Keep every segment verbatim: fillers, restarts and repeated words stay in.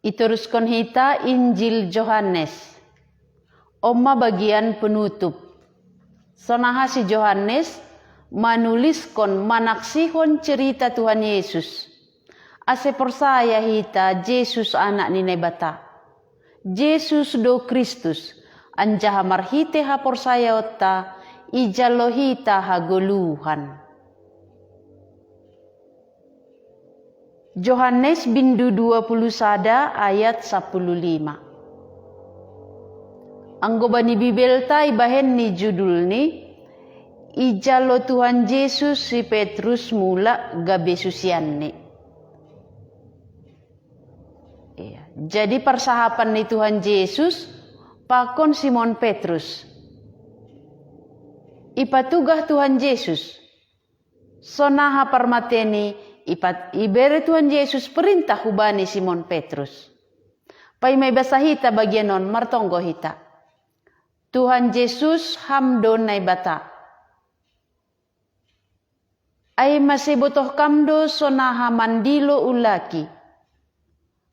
Itoruskon hita Injil Johannes. Omma bagian penutup. Sonaha si Johannes manuliskon manaksihon cerita Tuhan Yesus. Ase porsaya hita Jesus Anak ni Naibata. Jesus do Kristus, anjaha marhite haporsayaonta ijalo hita hagoluhan. Johannes bindu dua puluh sada ayat sapuluh lima. Anggo bani Bibelta ibahen ni judulni, ijalo Tuhan Jesus si Petrus mulak gabe susianni. Iya. Jadi parsahapan ni Tuhan Jesus pakon Simon Petrus. Ipatugah Tuhan Jesus. Sonaha parmateni ipat ibere Tuhan Jesus perintah hubani Simon Petrus. Paima ibasa hita bagian on martonggo hita. Tuhan Jesus ham do Naibata. Ai mase botoh kam do sonaha mandilo ulaki.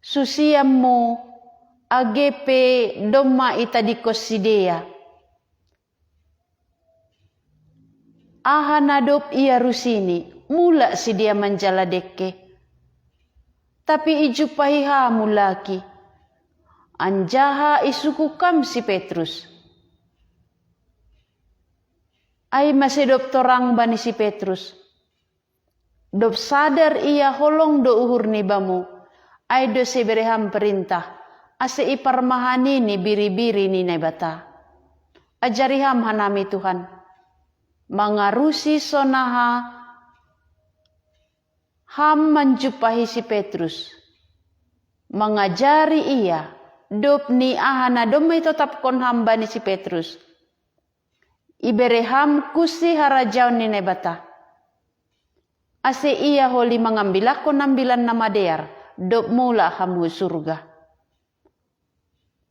Susiammu age pe domma itadingkon sidea. Aha na dob iarusini, mulak sidea manjala dengke. Tapi ijumpahi ham ulaki. Anjaha isungkun ham si Petrus. Ai mase dob torang bani si Petrus. Dob sadar ia holong do uhurni bamu, ai do sibere ham perintah, ase iparmahanini biri-biri ni Naibata. Ajari ham hanami Tuhan. Mangarusi sonaha ham manjumpahi si Petrus. Mangajari ia, dob ni aha na domma itotapkon ham bani si Petrus. Ibere ham kunsi harajaon ni Naibata. Ase ia holi mangambilakkon ambilan na madear, dob mulak ham hu surga.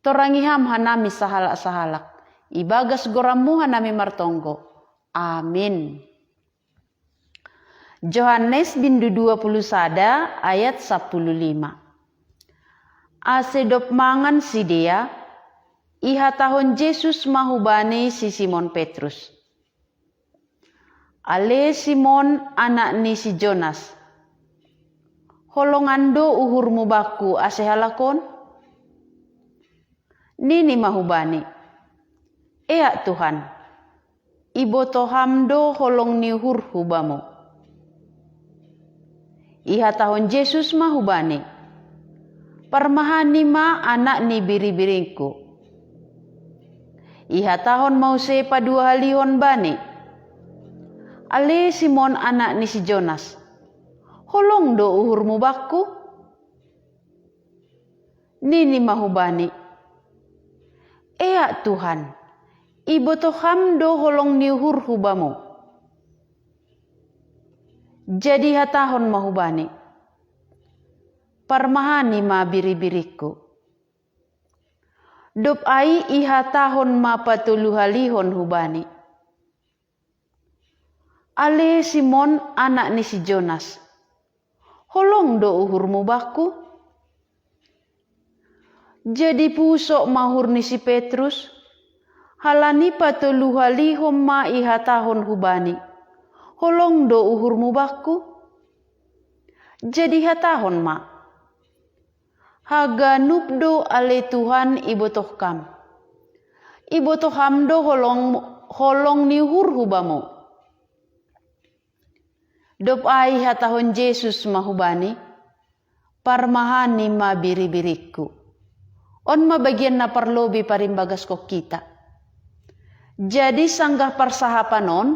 Torangi ham hanami sahalak-sahalak, ibagas gorammu hanami martonggo. Amin. Johannes bindu dua puluh sada ayat sapuluh lima. Ase dob mangan sidea, ihatahon Jesus ma hubani si Simon Petrus. Ale Simon, anak ni si Jonas. Holongan do uhurmu bakku ase halak on? Nini ma hubani. Eak Tuhan, ibotoh ham do holong ni uhurhu bamu. Ihatahon Jesus ma hubani. Parmahani ma anak ni biri-biringku. Ihatahon ma use paduahalihon bani. Ale Simon anak ni si Jonas. Holong do uhurmu bakku? Nini ma hubani. Eak Tuhan, ibotoh ham do holong ni uhurhu bamu. Jadi ihatahon ma hubani. Parmahani ma biri-biringku. Dob ai ihatahon ma patoluhalihon hubani. Ale Simon anak ni si Jonas. Holong do uhurmu bakku? Jadi pusok ma uhur ni si Petrus, halani patoluhalihon ma ihatahon hubani. Holong do uhurmu bakku? Jadi ihatahon ma. Haganup do ale Tuhan ibotoh kam. Ibotoh ham do holong, holong ni uhurhu bamu. Dob ai ihatahon Jesus ma hubani, parmahani ma biri-biringku. On ma bagian na parlobi parimbagaskon hita. Jadi sanggah parsahapan on,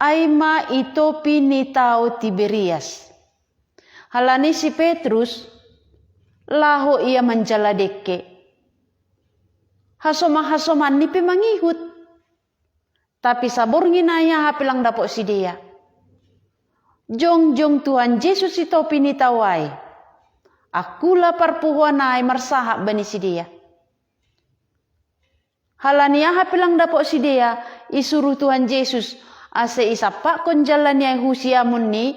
ai ma i topi ni tao Tiberias. Halani si Petrus, laho ia manjala dengke. Hasoma-hasomanni pe mangihut. Tapi saborngin ai aha pe lang dapot sidea. Jongjong Tuhan Jesus i topi ni tao ai. Angkula parpuhoan ai marsahap bani sidea. Halani aha pe lang dapot sidea, isuruh Tuhan Jesus, ase isampakkon jala ni ai hu siamun ni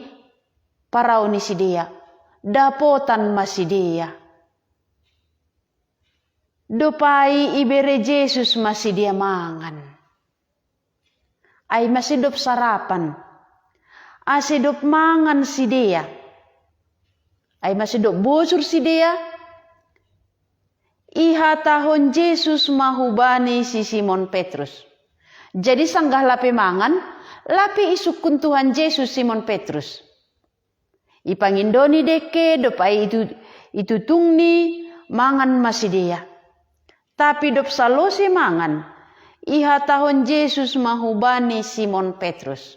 parau ni sidea. Dapotan ma sidea. Dopai ibere Jesus ma sidea mangan. Ai masidop sarapan. Asidop mangan sidea. Ai masidop bosur sidea. Ihatahon Jesus ma hubani si Simon Petrus. Jadi sanggah lape mangan, lape isukkun Tuhan Jesus Simon Petrus. Ipangindoni dekke dopai itu, itutungni mangan ma sidea. Tapi dop salose mangan, ihatahon Jesus ma hubani Simon Petrus.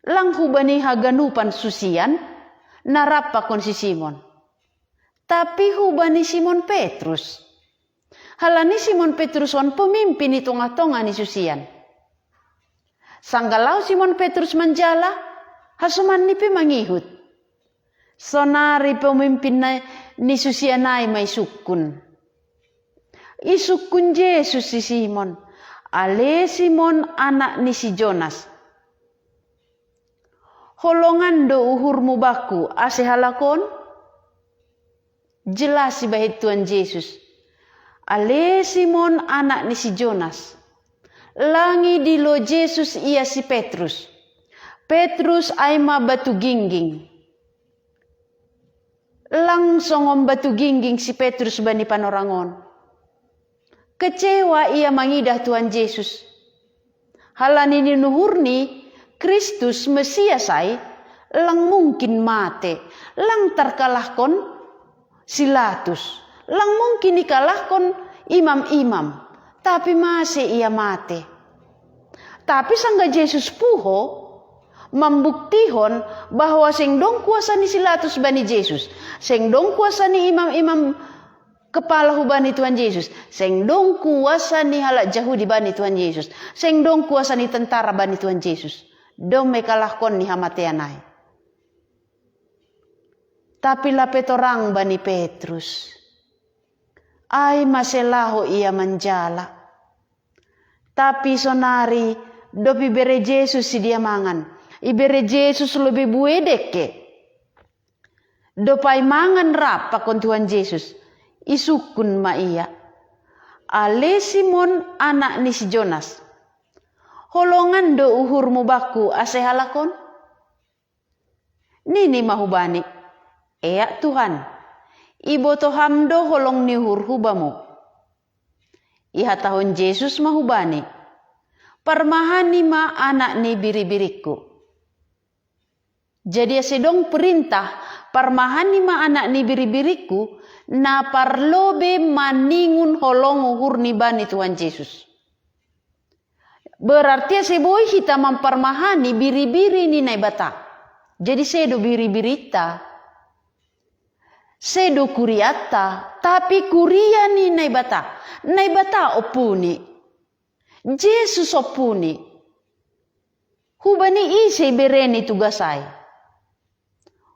Lang hubani haganupan susian, na rap pakon si Simon. Tapi hubani Simon Petrus. Halani Simon Petrus on pemimpin i tongah-tongah ni susian. Sanggah laho Simon Petrus manjala, hasomanni pe mangihut. Sonari pemimpin ni susian ai ma isukkun. Isukkun Jesus si Simon, ale Simon anak ni si Jonas. Holongan do uhurmu bakku ase halak on? Jelas ibahen Tuhan Jesus. Ale Simon anak ni si Jonas. Lang idilo Jesus ia si Petrus. Petrus ai ma batu gingging. Lang songon batu gingging si Petrus bani panorang on. Kecewa ia mangidah Tuhan Jesus. Halani ninuhurni Kristus Mesias ai, lang mungkin mate, lang tarkalahkon si Latus, lang mungkin ikalahkon imam-imam, tapi mase ia mate. Tapi sanggah Jesus puho, mambuktihon bahwa seng dong kuasa ni si Latus bani Jesus, seng dong kuasa ni imam-imam kepala hubani Tuhan Jesus, seng dong kuasa ni halak Jahudi bani Tuhan Jesus, seng dong kuasa ni tentara bani Tuhan Jesus. Dong mekalahkon ni hamatean ai. Tapi lape torang bani Petrus. Ai mase laho ia manjala. Tapi sonari dopi bere Jesus sidea mangan. Ibere Jesus lobi bue dekke. Dopai mangan rap pakon Tuhan Jesus, isukkun ma ia. Ale Simon anak ni si Jonas. Holongan do uhurmu bakku ase halak on? Nini ma hubani, eak Tuhan, iboto ham do holong ni uhurhu bamu. Ihatahon Jesus ma hubani, parmahani ma anak ni biribirikku. Jadi ase dong perintah, parmahani ma anak ni biribirikku, na parlobe maningun holong uhurni bani Tuhan Jesus. Berarti ase boi hita mamparmahani biribiri ni Naibata. Jadi sedo biribirita, sedo kuriata, tapi kuria ni Naibata. Naibata ompuni. Jesus ompuni. Hubani ise ibereni tugas ai?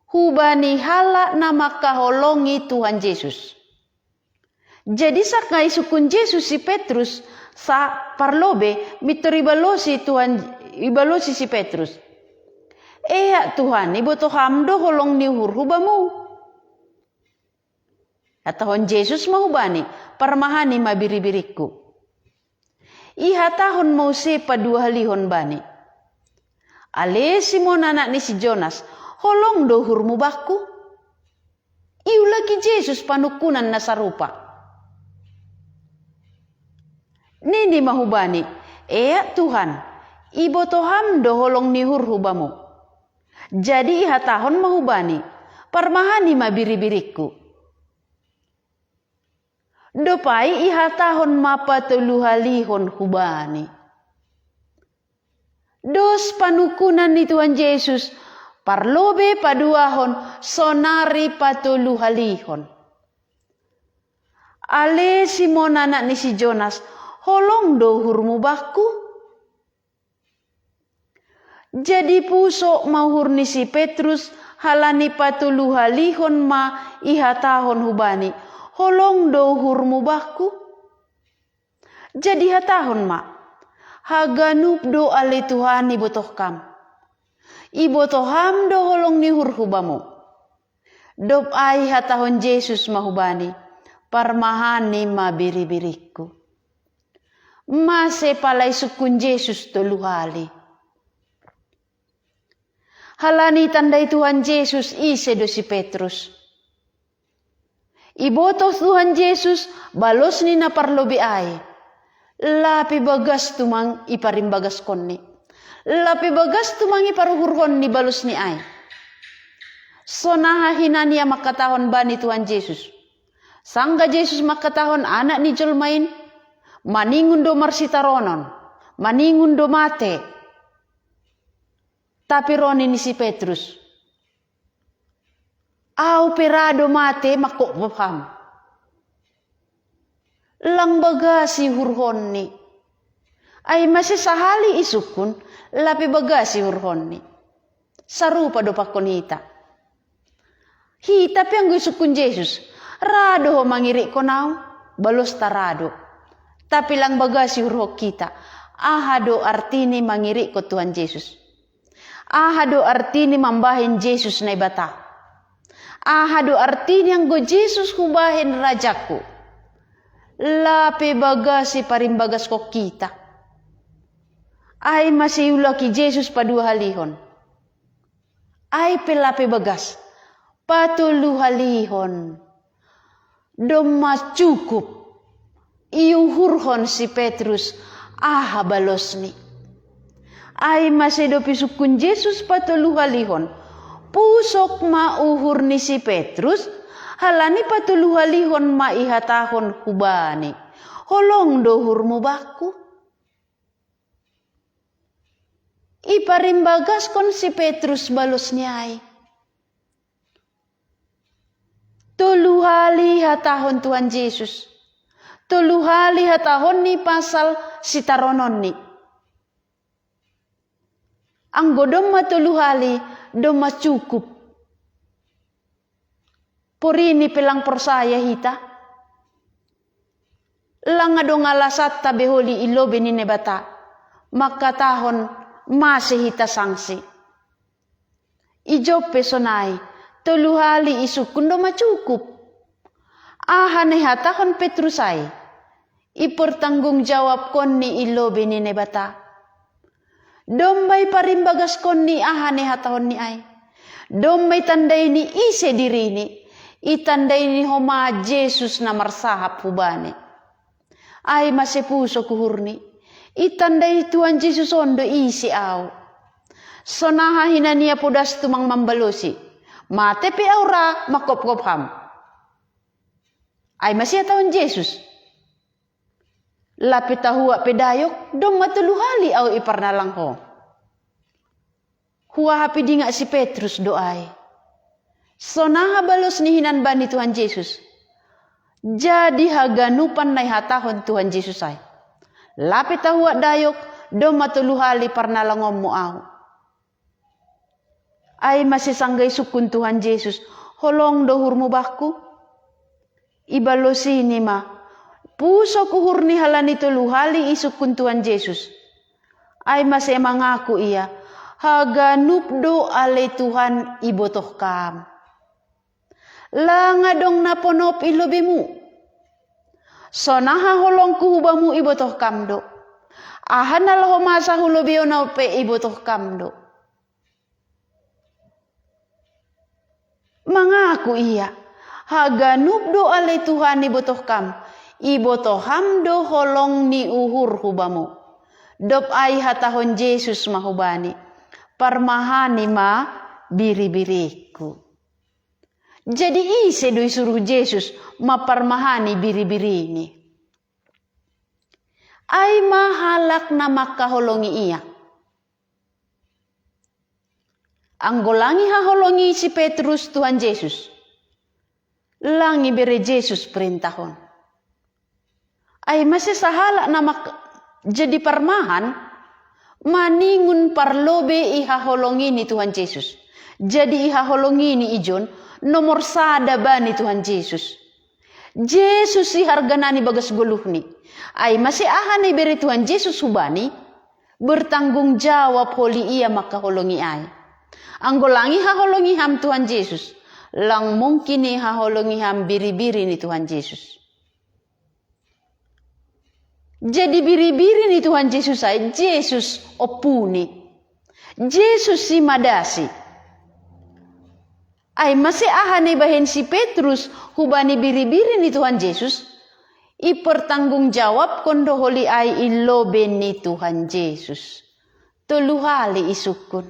Hubani halak na mangkaholongi Tuhan Jesus. Jadi sanggah isukkun Jesus si Petrus, sa parlobe, mintor ibalosi Tuhan, ibalosi si Petrus. Eak Tuhan, iboto ham do holong ni uhurhu bamu. Hatahon Jesus ma hubani, parmahani ma biribirikku. Ihatahon ma use paduahalihon bani. Ale Simon anak ni si Jonas, holong do uhurmu bakku? Iulaki Jesus panungkunan na sarupa. Nini ma hubani, eak Tuhan, iboto ham do holong ni uhurhu bamu. Jadi ihatahon ma hubani, parmahani ma biribirikku. Dopai ihatahon ma patoluhalihon hubani. Dos panungkunan ni Tuhan Jesus, parlobe paduahon sonari patoluhalihon. Ale Simon anak ni si Jonas, holong do uhurmu bakku? Jadi pusok ma uhur ni si Petrus, halani patoluhalihon ma ihatahon hubani, holong do uhurmu bakku? Jadi hatahon ma, haganup do ale Tuhan ibotoh kam. Iboto ham do holong ni uhurhu bamu. Dob ai hatahon Jesus ma hubani, Parmahani ma biri-birikku. Mase pala isukkun Jesus tolu hali. Halani tandai Tuhan Jesus ise do si Petrus. Ibotoh Tuhan Jesus balos ni na parlobi ai. Lape bagas tumang iparimbagaskonni. Lape bagas tumang iparuhurhonni balos ni ai. Sonaha hinania mangkatahon bani Tuhan Jesus. Sangga Jesus mangkatahon anak ni jolma in, maningon do marsitaronon, maningon do mate. Tapi roni ni si Petrus. Au pe ra do mate mangkopkop ham. Lang bagasi uhurhonni. Ai mase sahali isukkun, lape bagasi uhurhonni. Sarupa do pakkon hita. Hita pe anggo isukkun Jesus, ra do ho mangirikkon au, balosta ra do. Tapi lang bagasi uhurhon hita, aha do artini mangirikkon Tuhan Jesus? Aha do artini mambahen Jesus Naibata? Aha do artini anggo Jesus hubahen rajakku? Lape bagasi parimbagaskon hita. Ai mase iulaki Jesus padua halihon. Ai pe lape bagas, patolu halihon. Domma cukup iuhurhon si Petrus aha balosni. Ai mase dob isukkun Jesus patolu halihon, pusok ma uhur ni si Petrus, halani patolu halihon ma ihatahon hubani, "Holong do uhurmu bakku?" Iparimbagaskon si Petrus balos ni ai. Tolu hali hatahon Tuhan Jesus. Tolu hali hatahonni pasal sitarononni. Anggo domma tolu hali, domma cukup. Porini pe lang porsaya hita. Lang adong alasanta be holi i lobei ni Naibata. Mangkatahon mase hita sangsi. Ijob pe sonai, tolu hali isukkun domma cukup. Aha na ihatahon Petrus ai? Ipertanggungjawabkonni i lobei ni Naibata. Domma iparimbagaskonni aha na ihatahonni ai. Domma itandaini ise dirini. Itandaini homa Jesus na marsahap hubani. Ai mase pusok uhurni. Itandai Tuhan Jesus on do ise au. Sonaha hinania podas tumang mambalosi. Mate pe au ra mangkopkop ham. Ai mase ihatahon Jesus. Lape tahuak pe dayok, domma tolu hali au iparnalang ho. Huaha pe dingat si Petrus do ai. Sonaha balos ni hinan bani Tuhan Jesus. Jadi haganupan na ihatahon Tuhan Jesus ai. Lape tahuak dayok, domma tolu hali parnalangonmu au. Ai mase sangga isukkun Tuhan Jesus, "Holong do uhurmu bakku?" Ibalosini ma, pusok uhurni halani tolu hali isukkun Tuhan Jesus. Ai mase mangaku ia, "Haganup do ale Tuhan ibotoh kam. Lang adong na ponop i lobeimu. Sonaha holongku hubamu ibotoh kam do. Aha na laho masa hu lobeion au pe ibotoh kam do." Mangaku ia, "Haganup do ale Tuhan ibotoh kam, ibotoh ham do holong ni uhurhu bamu." Dob ai ihatahon Jesus ma hubani, "Parmahani ma biri-biringku." Jadi ise do isuruh Jesus mamparmahani biri-birini? Ai ma halak na mangkaholongi ia. Anggo lang ihaholongi si Petrus Tuhan Jesus, lang ibere Jesus perintah on. Ai mase sahalak na mak-, jadi parmahan, maningon parlobei ihaholongi ni Tuhan Jesus. Jadi ihaholongi ni ijon nomor sada bani Tuhan Jesus. Jesus ihargana ni bagas goluhni. Ai mase aha na ibere Tuhan Jesus hubani, bertanggung jawab holi ia mangkaholongi ai. Anggo lang ihaholongi ham Tuhan Jesus, lang mungkin ihaholongi ham biri-biri ni Tuhan Jesus. Jadi biri-biri ni Tuhan Jesus ai, Jesus ompuni. Jesus si madasi. Ai mase aha na ibahen si Petrus hubani biri-biri ni Tuhan Jesus? Ipertanggungjawabkon do holi ai i lobei ni Tuhan Jesus. Tolu hali isungkun.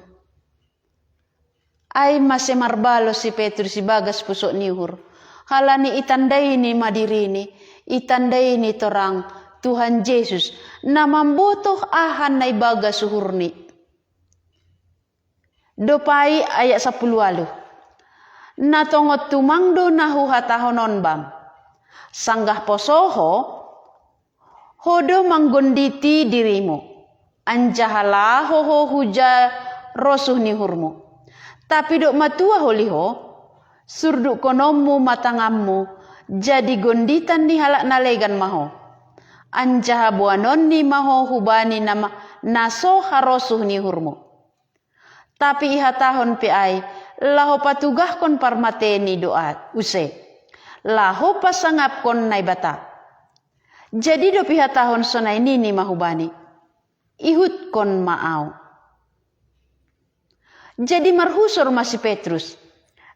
Ai mase marbalos si Petrus ibagas pusok ni uhur. Halani itandaini ma dirini, itandaini torang Tuhan Jesus, na mambotoh aha na ibagas uhurni. Dopai ayat sapuluh ualuh. Na tongon tumang do na huhatahon on bam. Sanggah poso ho, ho do manggonditi dirimu, anjaha laho ho huja rosuh ni uhurmu. Tapi dok matua holi ho, surdukkononmu ma tanganmu, jadi gonditan ni halak na legan ma ho. Anjaha boanonni ma ho hubani na, na so harosuh ni uhurmu. Tapi ihatahon pe ai, laho patugahkon parmateni do use, laho pasangapkon Naibata. Jadi dob ihatahon sonai nini ma hubani, ihutkon ma au. Jadi marhusor ma si Petrus,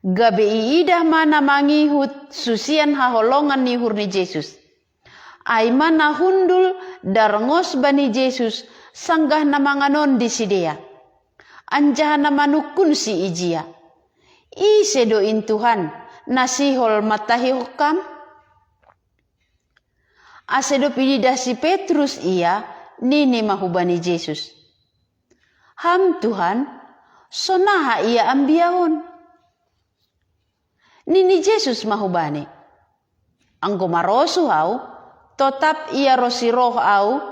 gabe iidah ma na mangihut susian haholongan ni uhur ni Jesus. Ai ma na hundul darngos bani Jesus sanggah na mangan on di sidea. Anjaha na manungkunsi ijia, ise do in Tuhan, na sihol mantahihon Ham? Ase dob iidah si Petrus ia, nini ma hubani Jesus, Ham Tuhan, sonaha ia ambia on? Nini Jesus ma hubani, anggo marosuh au, totap ia ronsi roh au,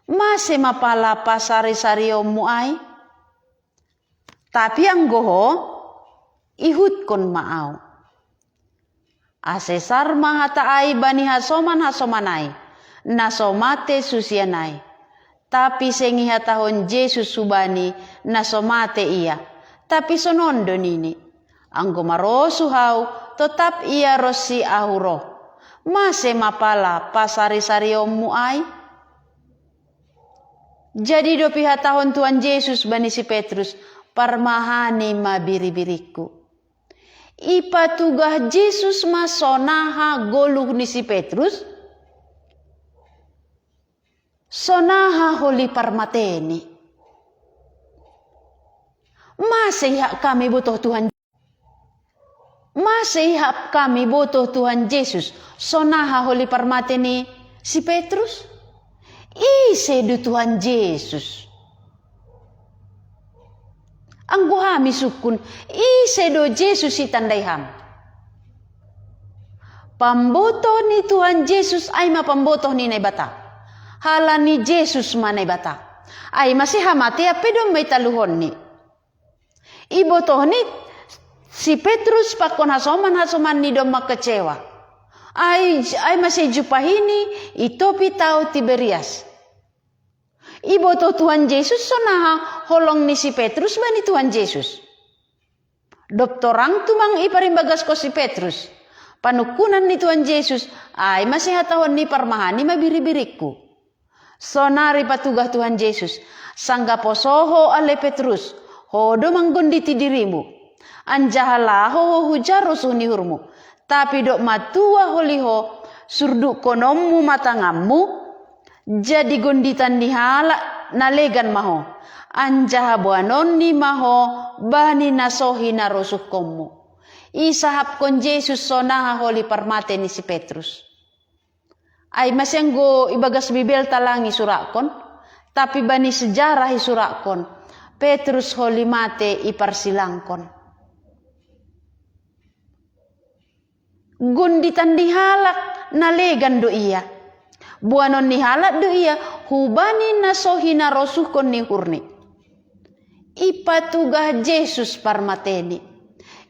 mase ma pala pasarisarionmu ai? Tapi anggo ho, ihutkon ma au. Ase sar ma hata ai bani hasoman-hasoman ai, na so mate susian ai. Tapi seng ihatahon Jesus hubani na so mate ia, tapi sonon do nini, anggo marosuh au, totap ia ronsi ahu roh. Mase ma pala pasarisarionmu ai? Jadi dob ihatahon Tuhan Jesus bani si Petrus, parmahani ma biribiringku. Ipatugah Jesus ma sonaha goluh ni si Petrus, sonaha holi parmateni. Mase ihap hami botoh Tuhan, mase ihap hami botoh Tuhan Jesus, sonaha holi parmate ni si Petrus? Ise do Tuhan Jesus? Anggo hami sungkun, ise do Jesus itandai ham? Pambotoh ni Tuhan Jesus ai ma pambotoh ni Naibata. Halani Jesus ma Naibata. Ai mase hamatean pe domma italuhonni. Ibotohni si Petrus pakon hasoman-hasomanni domma kecewa. Ai, ai mase jumpahini itopi tao Tiberias. Ibotoh Tuhan Jesus sonaha holong ni si Petrus bani Tuhan Jesus. Dob torang tumang iparimbagaskon si Petrus panungkunan ni Tuhan Jesus, ai mase hatahonni parmahani ma biribiringku. Sonari patugah Tuhan Jesus, sanggah poso ho ale Petrus, ho do manggonditi dirimu. Anjaha laho ho huja rosuh ni uhurmu. Tapi dok matua holi ho, surdukkononmu ma tanganmu, jadi gonditan ni halak na legan ma ho, anjaha boanonni ma ho bani na so hinarosuhkonmu. Isahapkon Jesus sonaha holi parmate ni si Petrus. Ai mase anggo ibagas Bibelta lang isuratkon, tapi bani sejarah isuratkon, Petrus holi mate iparsilangkon. Gonditan ni halak na legan do ia. Boanon ni halak do ia hubani na so hinarosuhkon ni uhurni. Ipatugah Jesus parmateni.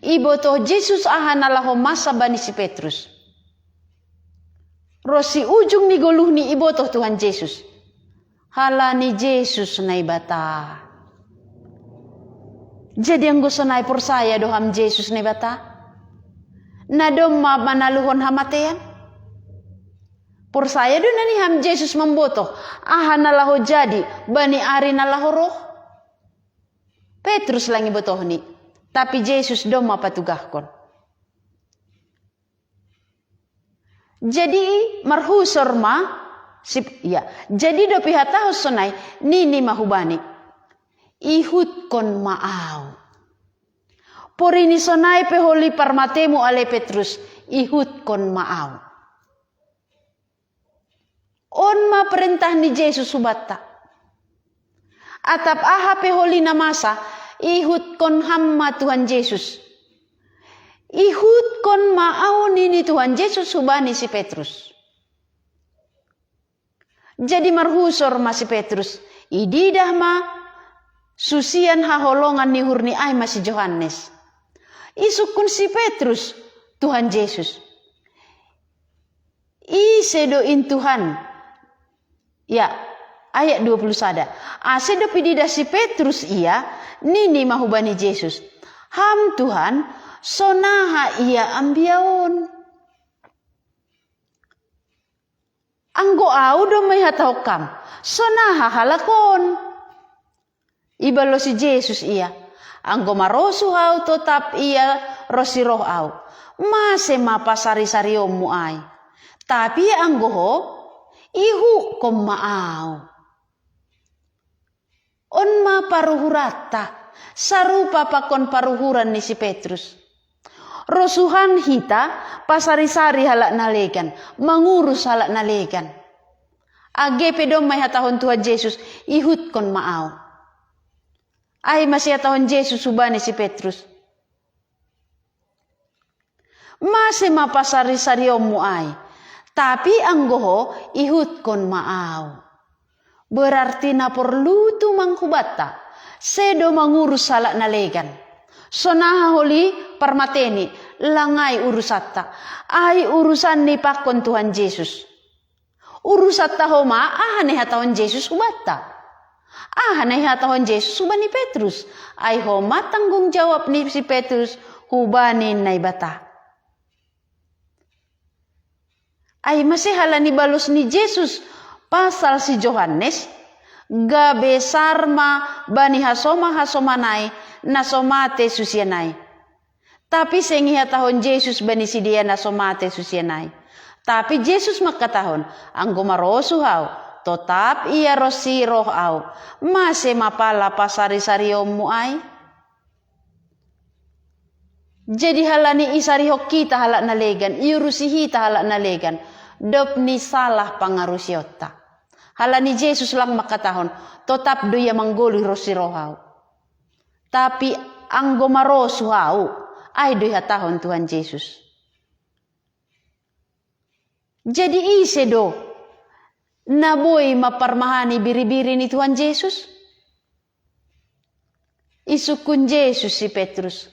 Ibotoh Jesus aha na laho masa bani si Petrus. Ronsi ujung ni goluhni ibotoh Tuhan Jesus. Halani Jesus Naibata. Jadi anggo sonai porsaya do ham Jesus Naibata, na domma manaluhon hamatean? Porsaya do nani ham Jesus mambotoh aha na laho jadi bani ari na laho roh? Petrus lang ibotohni, tapi Jesus domma patugahkon. Jadi marhusor ma si, ya, jadi dope ihatahon sonai, nini ma hubani: Ihutkon ma ahu. Porini sonai pe holi parmatemu ale Petrus, ihutkon ma ahu. On ma perentah ni Jesus hubanta. Atap aha pe holi na masa, ihutkon ham ma Tuhan Jesus. Ihutkon ma ahu, nini Tuhan Jesus hubani si Petrus. Jadi marhusor ma si Petrus, ididah ma susian haholongan ni uhurni, ai ma si Johannes. Isungkun si Petrus Tuhan Jesus: Ise do in Tuhan? Ya, ayat dua puluh sada. Ase dob ididah si Petrus ia, nini ma hubani Jesus: Ham Tuhan, sonaha ia ambia on? Anggo ahu domma ihatahon ham, sonaha halak on? Ibalosi Jesus ia: Anggo marosuh ahu totap ia ronsi roh ahu, mase ma pasari-sarionmu ai? Tapi anggo ho, ihutkon ma ahu. On ma paruhuranta, sarupa pakon paruhuran ni si Petrus. Rosuhan hita pasari-sari halak na legan, mangurus halak na legan. Age pe domma ihatahon Tuhan Jesus: Ihutkon ma ahu. Ai ma sihatahon Jesus hubani si Petrus: Mase ma pasari-sarionmu ai? Tapi anggo ho, ihutkon ma ahu. Berarti na porlu tumang hubanta, sedo mangurus halak na legan. Sonaha holi parmateni, lang ai urusanta. Ai urusanni pakon Tuhan Jesus. Urusanta ho ma aha na ihatahon Jesus hubanta. Aha na ihatahon Jesus hubani Petrus? Ai ho ma tanggung jawab ni si Petrus hubani Naibata. Ai mase halani balos ni Jesus pasal si Johannes, gabe sar ma bani hasoma-hasoma nai na so mate susian ai. Tapi seng ihatahon Jesus bani sidea na so mate susian ai. Tapi Jesus mangkatahon: Anggo marosuh ahu, totap ia ronsi roh ahu, mase ma pala pasari-sarionmu ai? Jadi halani isarihon hita halak na legan, iurusi hita halak na legan, dob ni salah pangarusionta. Halani Jesus lang mangkatahon: Totap do ia manggoluh ronsi roh ahu. Tapi anggo marosuh ahu, ai do ihatahon Tuhan Jesus. Jadi ise do na boi mamparmahani biri-biri ni Tuhan Jesus? Isungkun Jesus si Petrus: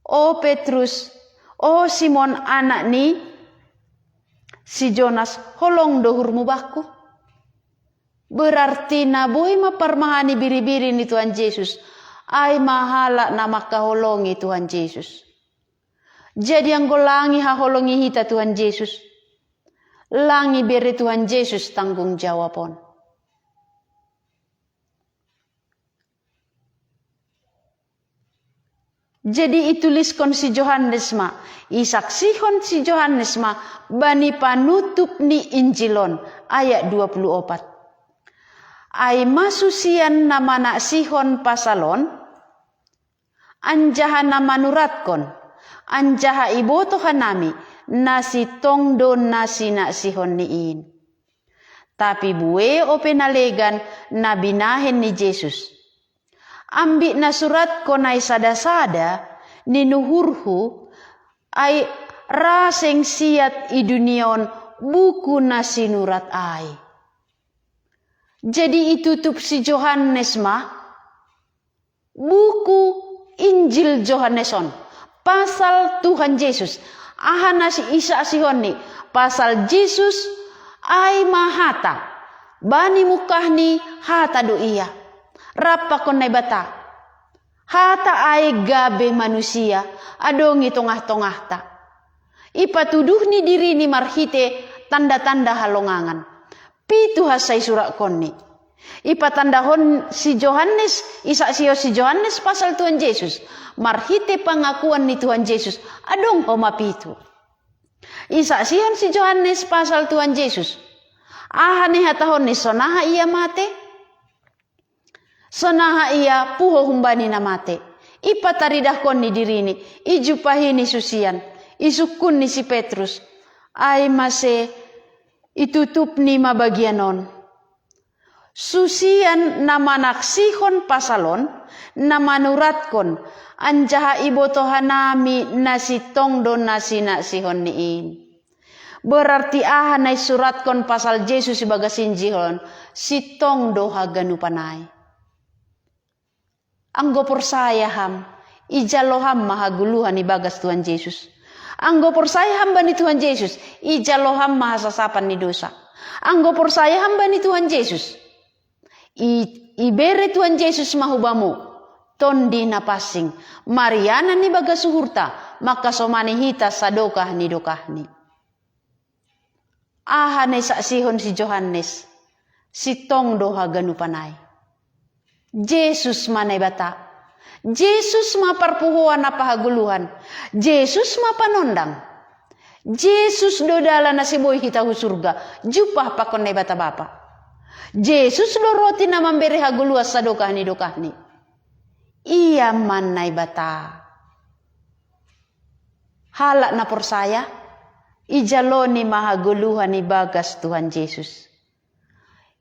O Petrus, o Simon anak ni si Jonas, holong do uhurmu bangku? Berarti na boi mamparmahani biri-biri ni Tuhan Jesus, ai ma halak na mangkaholongi Tuhan Jesus. Jadi anggo lang ihaholongi hita Tuhan Jesus, lang ibere Tuhan Jesus tanggung jawab on. Jadi ituliskon si Johannes ma, isaksihon si Johannes ma bani panutup ni Injil on, ayat dua puluh opat. Ai ma susian na manaksihon pasal on, anjaha na manuratkon, anjaha ibotoh hanami, na sintong do na sinaksihonni in. Tapi buei ope na legan na binahen ni Jesus. Ambit na suratkon ai sada-sada ni uhurhu, ai ra seng siat i dunia on buku na sinurat ai. Jadi itutup si Johannes ma buku Injil Johannes on pasal Tuhan Jesus. Aha na isaksihonni? Pasal Jesus ai ma hata. Bani mungkahni hata do ia. Rap pakon Naibata. Hata ai gabe manusia, adong i tongah-tongahta. Ipatuduhni dirini marhite Tanda-tanda halongangan. Pitu ha sai suratkonni. Ipatandahon si Johannes, isaksihon si Johannes pasal Tuhan Yesus. Marhite pangakuan ni Tuhan Yesus. Adong homa pitu. Isaksihon si Johannes pasal Tuhan Yesus. Aha ni hatahonni, sonaha ia mate? Sonaha ia puho humbani na mate. Ipataridahkonni dirini, ijumpahi ni susian, isungkunni si Petrus. Ai mase itutupni ma bagian on. Susian na manaksihon pasal on, na manuratkon, anjaha iboto hanami na sintong do na sinaksihonni in. Berarti aha na isuratkon pasal Jesus ibagas Injil on, sintong do haganupan ai. Anggo porsaya ham, ijalo ham ma hagoluhan ibagas Tuhan Jesus. Anggo porsaya ham bani Tuhan Jesus, ijalo ham ma hasasapan ni dosa. Anggo porsaya ham bani Tuhan Jesus, i, ibere Tuhan Jesus ma hubamu tondi na pansing, marianan ibagas uhurta, mangkasomani hita sadokah ni dokahni. Aha na isaksihon si Johannes? Sintong do haganupan ai. Jesus ma Naibata. Jesus ma parpuhoan ampa hagoluhan. Jesus ma panondang. Jesus do dalan asa boi hita hu surga, jumpah pakon Naibata Bapa. Jesus do roti na mambere hagoluhan sadokah ni dokahni. Ia ma Naibata. Halak na porsaya, ijaloni ma hagoluhan ibagas Tuhan Jesus.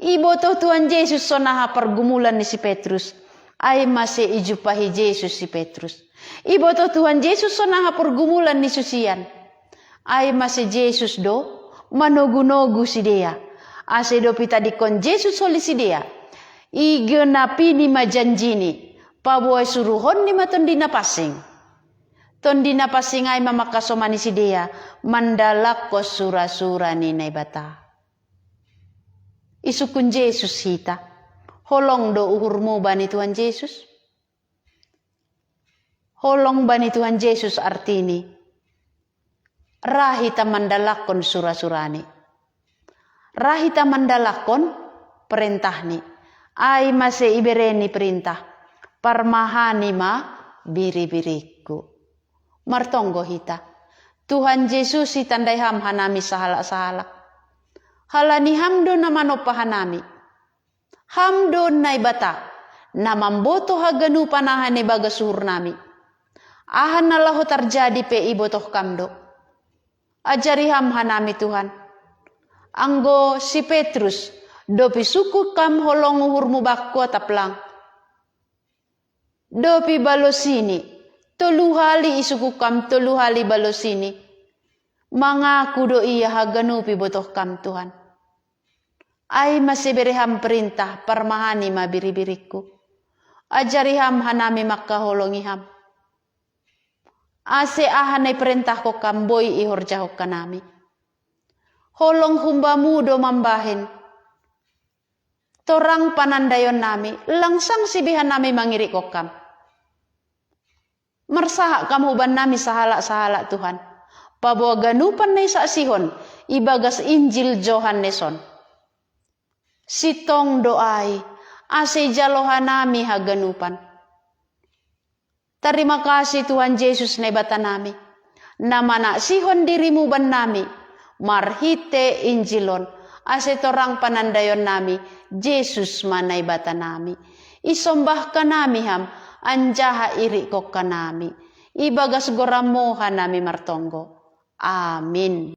Iboto Tuhan Jesus sonaha pargumulan ni si Petrus, ai mase ijumpahi Jesus si Petrus. Iboto Tuhan Jesus sonaha pargumulan ni susian, ai mase Jesus do manogu-nogu sidea. Ase dob itadingkon Jesus holi sidea, igenapini ma janjini, paboa isuruhonni ma Tondi Na Pansing. Tondi Na Pansing ai ma mangkasomani sidea mandalakkon sura-sura ni Naibata. Isungkun Jesus hita. Holong do uhurmu bani Tuhan Jesus? Holong bani Tuhan Jesus artini, ra hita mandalakkon sura-surani. Ra hita mandalakkon perentahni. Ai mase ibereni perintah, parmahani ma biri-biringku. Martonggo hita. Tuhan Jesus, itandai ham hanami sahalak-sahalak. Halani ham do na manompa hanami. Ham do Naibata, na mamboto haganupan aha na ibagas uhurnami. Aha na laho tarjadi pe ibotoh kam do. Ajari ham hanami Tuhan. Anggo si Petrus, dob isungkun kam holong uhurmu bangku atap lang. Dob ibalosini, tolu hali isungkun kam, tolu hali ibalosini. Mangaku do ia haganup ibotoh kam Tuhan. Ai mase bere ham perintah, parmahani ma biri-biringku. Ajari ham hanami mangkaholongi ham. Ase aha na iperentahkon kam boi ihorjahon hanami. Holong humbamu do mambahen. Torang panandaionnami, lang sangsi be hanami mangirikkon kam. Marsahat kam hubannami sahalak-sahalak Tuhan. Paboa ganupan na isaksihon ibagas Injil Johannes on. Sintong do ai, ase ijalo hanami haganupan. Tarima kasih Tuhan Jesus Naibatanami, na manaksihon dirimu bannami, marhite Injil on, ase torang panandaionnami, Jesus ma Naibatanami. Isombahkan nami ham, anjaha irikkon hanami. Ibagas goranmu hanami martonggo. Amin.